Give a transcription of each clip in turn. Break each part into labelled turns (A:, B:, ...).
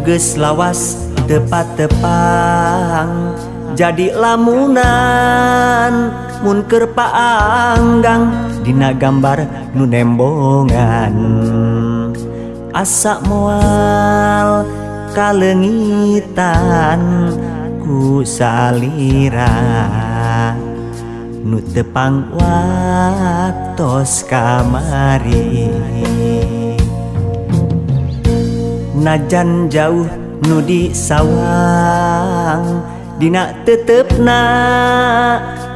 A: geus lawas tepat-tepang jadi lamunan mun keur paanggang dina gambar nu nembongan asa moal kaleungitan ku salira nu tepang waktos kamari. Najan jauh nu di sawang dina tetepna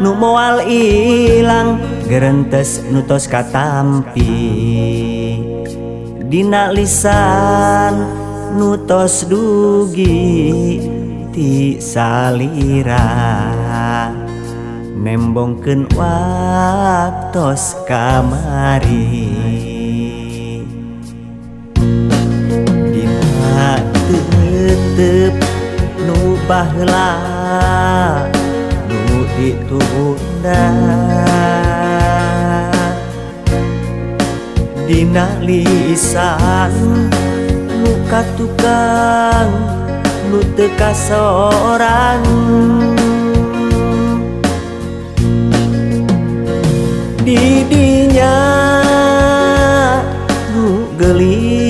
A: nu moal ilang gerentes nu tos katampi dina lisan nu tos dugi ti salira nembongkeun waktos kamari. Dina tetep nu baheula nu ditunda dina lisan nu katukang nu teu kasorang didinya nu geulis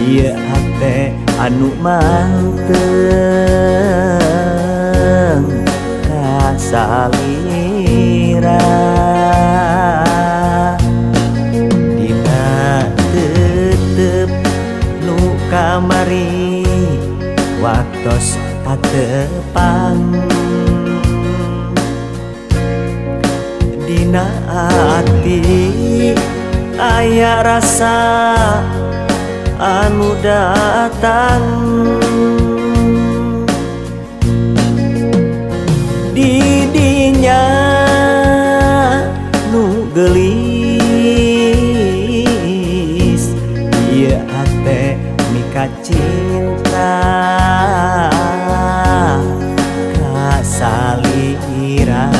A: ieu hate anu manteng ka salira. Dina tetep nu kamari waktos patepang dina ati aya rasa anu datang didinya nu geulis ieu hate mika cinta ka salira.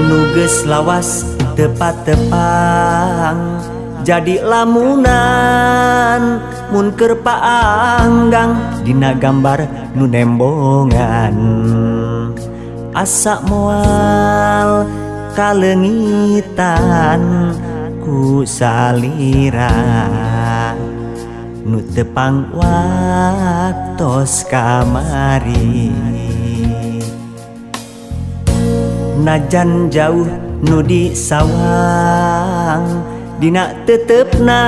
A: Nu geus lawas tepat-tepang jadi lamunan mun keur paanggang dina gambar nu nembongan asa moal kaleungitan ku salira nu tepang waktos kamari. Najan jauh nu di sawang dina tetepna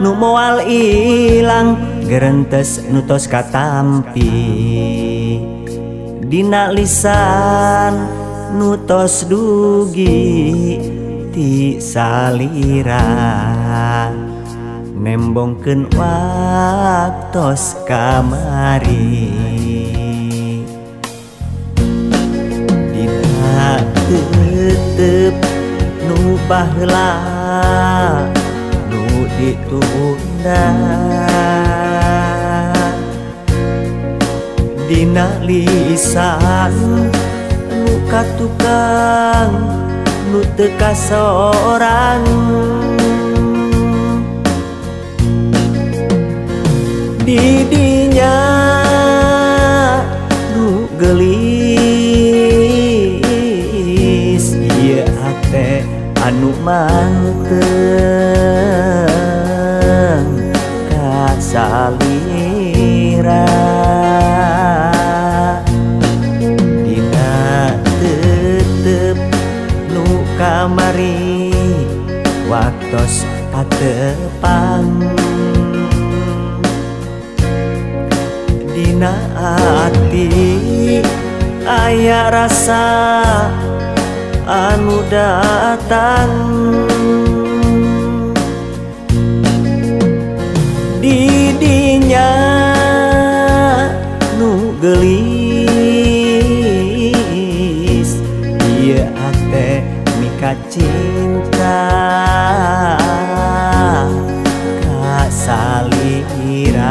A: nu moal ilang gerentes nu tos katampi dina lisan nu tos dugi ti salira nembongkeun waktos kamari. Dina tetep nu baheula nu ditunda dina lisan nu katukang nu teu kasorang didinya nu geulis ieu hate anu manteng ka salira. Dina tetep nu kamari waktos patepang dina ati aya rasa anu datang didinya nu geulis ieu ate mika cinta ka salira.